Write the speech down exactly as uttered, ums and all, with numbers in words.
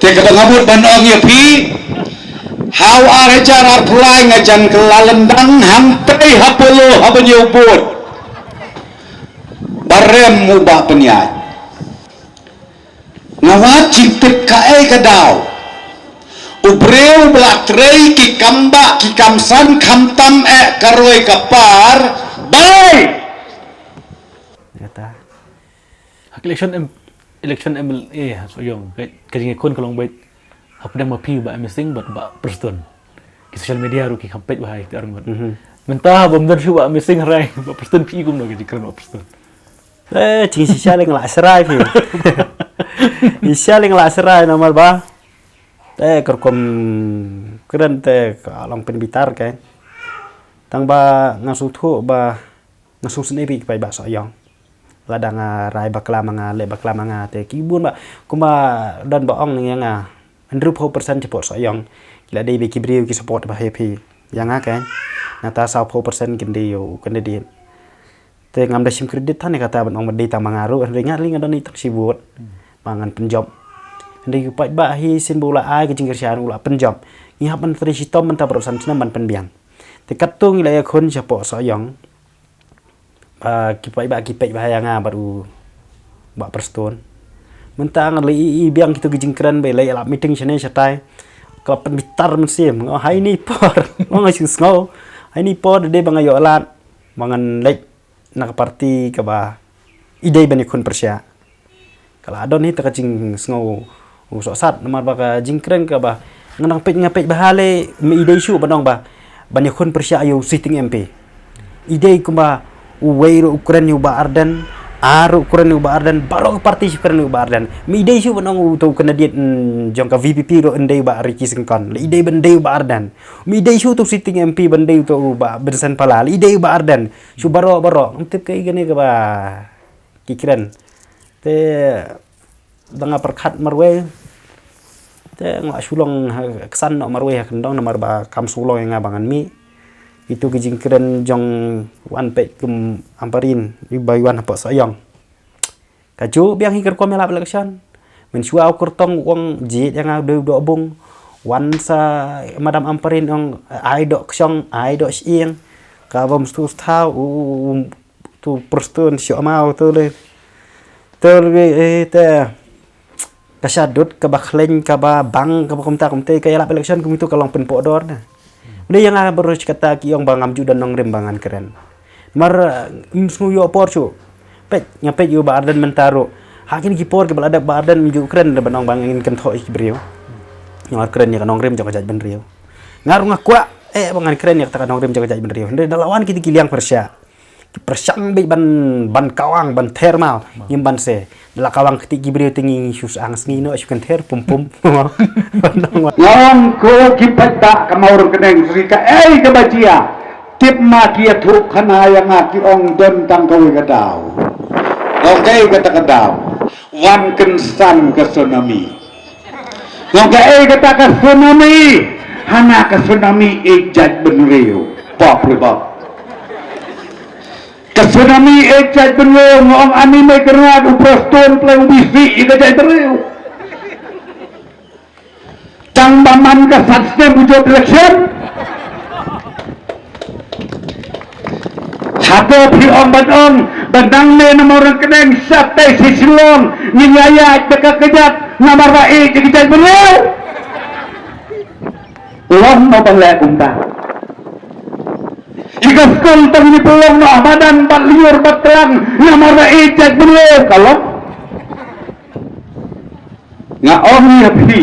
Te kaba nga mut ban ong ïa phi, ha u ar hajar arphew lai nga jan kylla lyndang hangtei ha Polo ha ban ïoh vote. Ba rem u Bah Pynïaid. Nga wad jingtip kaei ka daw. U briew ba la trei ki kam bah ki kam san khamtam eh ka roi ka par. Bai. Kata. Hak election M, election M L A ha Sohiong ka, ka jingïakhun ka long beit hapdeng ma phi Bah Amazing bad Bah Prestone. Ki social media ruh ki kham peit ba hai ki arngut. Mynta bym don shuh Bah Amazing hynrei Bah Prestone phi i kumno ka jingkren Bah Prestone. Eh, jing shisha leng la serai phi. Shisha leng la serai namar ba. Te kerkom kren te ka long pynbitar ke. Tang ba nga sngewthuh ba nga sngewsynei bad ki paidbah Sohiong. Lada nga rai bakla ma nga, leh bakla ma nga te ki bun ba kumba don ba ong ïa nga hynriewphew percent shapoh Sohiong ki la dei ba ki briew ki support ba ha phi. Ïa nga ke nangta sawphew percent kin dei ïa u candidate. Te ngam da shim credit than ïa kata ban ong ba dei tang ma nga ruh hynrei nga lei nga don ïa tang shi vote ba ngan pynjop. Hynrei ki paidbah hi sien ba u la ai ka jingkyrshan u la pynjop. Ngi hap ban trei shitom mynta baroh san snem ban pynbiang. Te katto ngi la ïakhun shapoh Sohiong. Ba ki paidbah ki peit ba ha ïa nga bad u Bah Prestone. Mynta nga lei i biang kito ki jingkren ba lei lap meeting shane shatai. Ka la pynbitar mynsiem nga ha ini por. Nga shu sngew ha ini por da dei ba nga ïoh lad ba ngan leit na ka parti kaba i dei ban ïakhun pyrshah. Ka la don hi ta ka jingsngew u sohsat namar ba ka jingkren kaba nga nang peit nga peit ba ha lei me i dei shuh ban ong ba ban ïakhun pyrshah ïa u sitting M P. I dei kumba uwei ruh u kren ïa u Bah Ardent, ar ruh u kren ïa u Bah Ardent, baroh ka parti shu kren ïa u Bah Ardent. Me i dei shuh ban ong uto u candidate jong ka V P P ruh yn dei u Bah Ricky Syngkon. Lei i dei ban dei u Bah Ardent. Me i dei shuh uto u sitting M P ban dei uto u Bah Vincent Pala. Lei i dei u Bah Ardent. Shu baroh baroh ngam tip kaei kane kaba ki kren. Te da nga pyrkhat marwei te nga shu long ha ksan noh marwei ha kyndong namar ba kam shu long ïa nga ba ngan mih. Itu ki jingkren jong wan peit kum Ampareen ba wan hapoh Sohiong. Ka ju biang hi ka rukom ïalap election. Mynshuwa u kyrtong u ong jied ïa nga u dei u doh bung. Wan sa Madam Ampareen ong ai doh kshong ai doh shyieng. Ka bym stu stha u tu Prestone shu amau tu le tu le eh te ka shadut kaba khleiñ kaba bang kaba kumta kumta ka ïalap election kum itu ka long pynpoh dor na. Udah ïa nga baroh shi katta ki ong ba ngam ju don nongrim ba ngan kren. Mar ym sngew ïoh por shu peit nga peit ïa u Bah Ardent mynta ruh. Ha kine ki por kiba la dep Bah Ardent ym ju kren da ban ong ba ngin kynthoh ïa ki briew. Nga kren ïa ka nongrim jong ka jaitbynriew. Nga ruh nga kwah eh ba ngan kren ïa kata ka nongrim jong ka jaitbynriew hynrei da la wan kiti ki liang pyrshah. Ki pyrshang beit ban ban kawang ban ther maw ngim ban se. Da la kawang kti ki briew te ngi shu sang sngi noh shu kynther pum pum. Nga ong ko ki paidbah ka Mawryngkneng shisha kaei kaba jia. Tip ma ki ïathuh khana ïa nga ki ong don tang kawei ka daw. Ong kaei kata ka daw. Wan kynsan ka tsunami. Nga ong kaei kata ka tsunami. Hana ka tsunami ïeit jaitbynriew. Pop ri pop. Ka tsunami ïeit jaitbynriew nga ong ani Mei Kyrngat u Prestone pynlong u bisi ïa ka jaitbynriew. Tang ba man ka san snem u jop election. Hato phi ong ban ong ba nangne na Mawryngkneng shatei sha Shillong ngin ïaid da ka kjat namar ba ïeit ïa ka jaitbynriew. Long noh ban leh kumta. Ïa ka skul tang ngi pynlong noh ha madan bad lyiur bad klang namar ba ïeit jaitbynriew ka long. Nga ong ïa phi